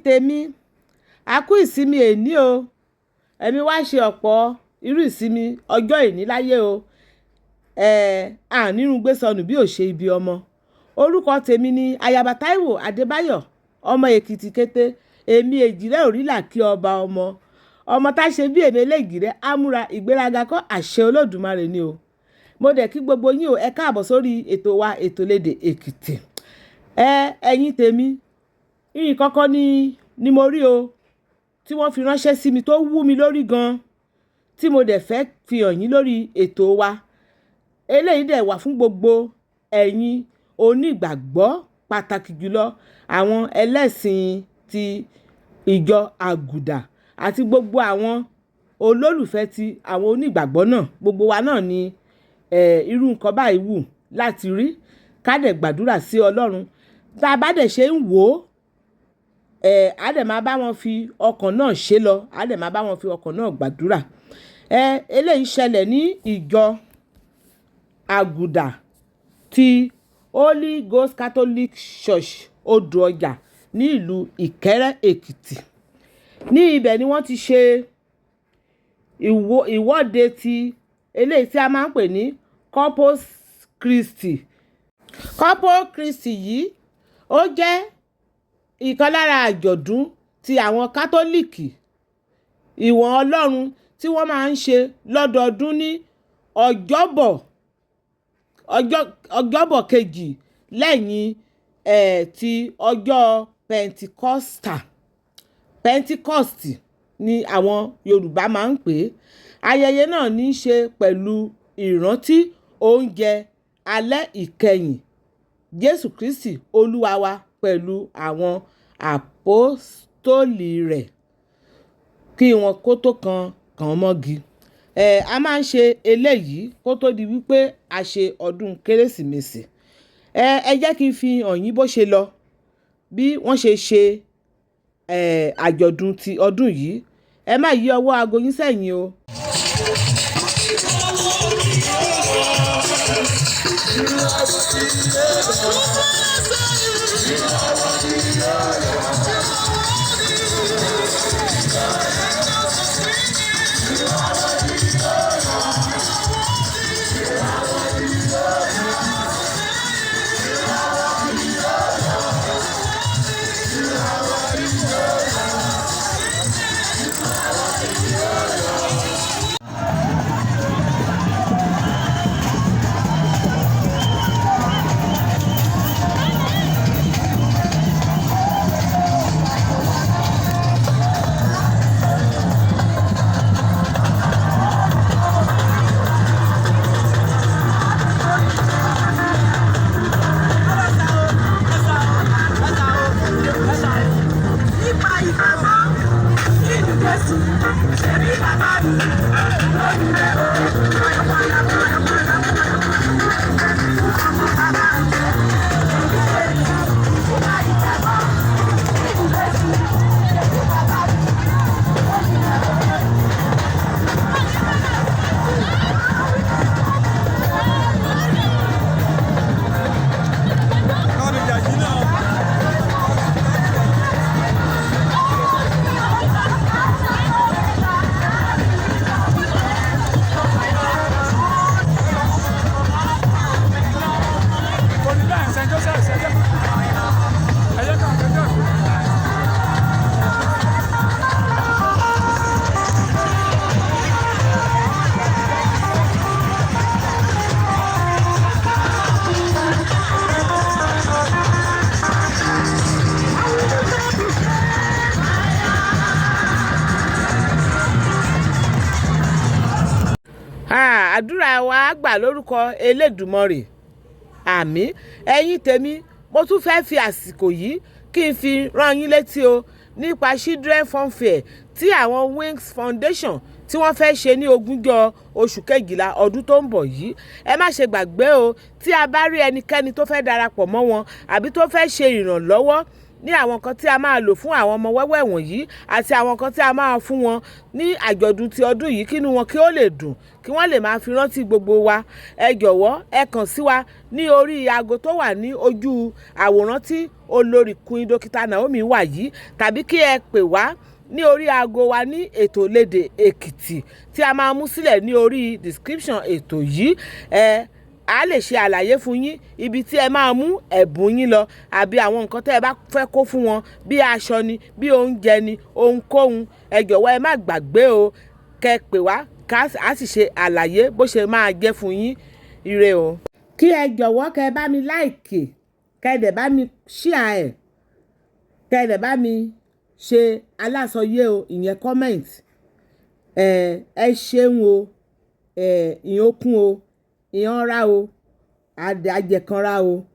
Tèmi, a kú ìsinmi èní o. Ẹ̀mí wá ṣe ọ̀pọ̀ irú ìsinmi ọjọ́ èní láyé o. Ànírun gbé sọnù bí ò ṣe ibi ọmọ. Orúkọ tèmi ni Ayaba Taiwo Adébáyọ̀, ọmọ Èkìtì kété. Èmi èjìrẹ́ òrílà kí ọba ọmọ. Ọmọ tá ṣe bí èmi eléjìrẹ́, á múra ìgbéraga kọ́ àṣẹ Olódùmarè ni o. Mo dẹ̀ kí gbogbo yín o, ẹ káàbọ̀ sórí ètò wa, ètò lédè Èkìtì. Ẹ̀yin tèmi, nǹkan kan ni mo rí o tí wọ́n fi ránṣẹ́ sí mi tó wú mi lórí gan, tí mo dẹ̀ fẹ́ fi hàn yín lórí ètò wa. Eléyìí dẹ̀ wà fún gbogbo ẹ̀yin onígbàgbọ́, pàtàkì jùlọ àwọn ẹlẹ́sìn ti ìjọ àgùdà àti gbogbo àwọn olólùfẹ́ ti àwọn onígbàgbọ́ náà. Gbogbo wa náà ni irú nǹkan báyìí wù láti rí. Ká dẹ̀ gbàdúrà sí Ọlọ́run. Tá a bá dẹ̀ ṣe ń wò ó, á dẹ̀ máa bá wọn fi ọkàn náà ṣe lọ, á dẹ̀ máa bá wọn fi ọkàn náà gbàdúrà. Eléyìí ṣẹlẹ̀ ní ìjọ àgùdà ti Holy Ghost Catholic Church, Odò Ọjà, ní ìlú Ìkẹ́rẹ́ Èkìtì. Ní ibẹ̀ ni wọ́n ti ṣe ìwọ́de ti eléyìí tí a máa ń pè ní Corpus Christi. Corpus Christi yìí ó jẹ́ ìkan lára àjọ̀dún ti àwọn Kátólíìkì, ìwọ̀n Ọlọ́run tí wọ́n máa ń ṣe lọ́dọọdún ní ọjọ́bọ̀, ọjọ́bọ̀ kejì lẹ́yìn ti ọjọ́ Pentikosta. Pentecost ni àwọn Yorùbá máa ń pè é. Ayẹyẹ náà ní í ṣe pẹ̀lú ìrántí oúnjẹ alẹ́ ìkẹyìn Jésù Kristi Olúwa wa pẹ̀lú àwọn àpọ́stólì rẹ̀ kí wọn kó tó kan kàn mọ́gi. A máa ń ṣe eléyìí kó tó di wípé a ṣe ọdún Kérésìmesì. Ẹ jẹ́ kí n fi hàn yín bó ṣe lọ, bí wọ́n ṣe ṣe àjọ̀dún ti ọdún yìí. Ẹ má yí ọwọ́ aago yín sẹ́yìn o. Nípa ìgbàgbọ́ nínú Jésù, ṣebí bàbá mi lórí rẹ̀ o. Ọmọ bàbá mi nípa ìgbàgbọ́ nínú Jésù, ṣebí bàbá mi lórí rẹ̀ o. Kò ní bẹ́ẹ̀ St. Joseph ṣẹjẹ́ ẹ̀yẹ́ kan St. Joseph. Àdúrà wa á gbà lórúkọ Elédùmarè. Àmín. Ẹ̀yin tèmi, mo tún fẹ́ fi àsìkò yìí kí n fi rán yín létí o nípa Children Fun Fair tí àwọn Wings Foundation tí wọ́n fẹ́ ṣe ní ogúnjọ́ oṣù kejìlá ọdún tó ń bọ̀ yìí. Ẹ má ṣe gbàgbé o, tí a bá rí ẹnikẹ́ni tó fẹ́ darapọ̀ mọ́ wọn àbí tó fẹ́ ṣe ìrànlọ́wọ́ ní àwọn nǹkan tí a máa lò fún àwọn ọmọ wẹ́wẹ́ wọ̀nyí àti àwọn nǹkan tí a máa fún wọn ní àjọ̀dún ti ọdún yìí, kínú wọn kí ó lè dùn, kí wọ́n lè máa fi rántí gbogbo wa. Ẹ jọ̀wọ́, ẹ kàn sí wa ní orí aago tó wà ní ojú àwòrán tí olórí Queen Dókítà Naomi wà yìí, tàbí kí ẹ pè wá ní orí aago wa ní ètò lédè Èkìtì tí a máa mú sílẹ̀ ní orí description ètò yìí. Ẹ a lè ṣe àlàyé fún yín ibi tí ẹ máa mú ẹ̀bùn yín lọ, àbí àwọn nǹkan tẹ́ ẹ bá fẹ́ kó fún wọn, bí aṣọ ni, bí oúnjẹ ni, ohunkóhun. Ẹ jọ̀wọ́, ẹ má gbàgbé o, kẹ́ ẹ pè wá, ká a sì ṣe àlàyé bó ṣe máa jẹ́ fún yín. Ire o. Kí ẹ jọ̀wọ́, kẹ́ ẹ bá mi like, kẹ́ ẹ dẹ̀ bá mi share ẹ̀, kẹ́ ẹ dẹ̀ bá mi ṣe alásọyé o, ìyẹn comment. Ẹ ẹ ṣeun o, ẹ ìyẹn okun o, ìyẹn ra o, àjẹkànra o.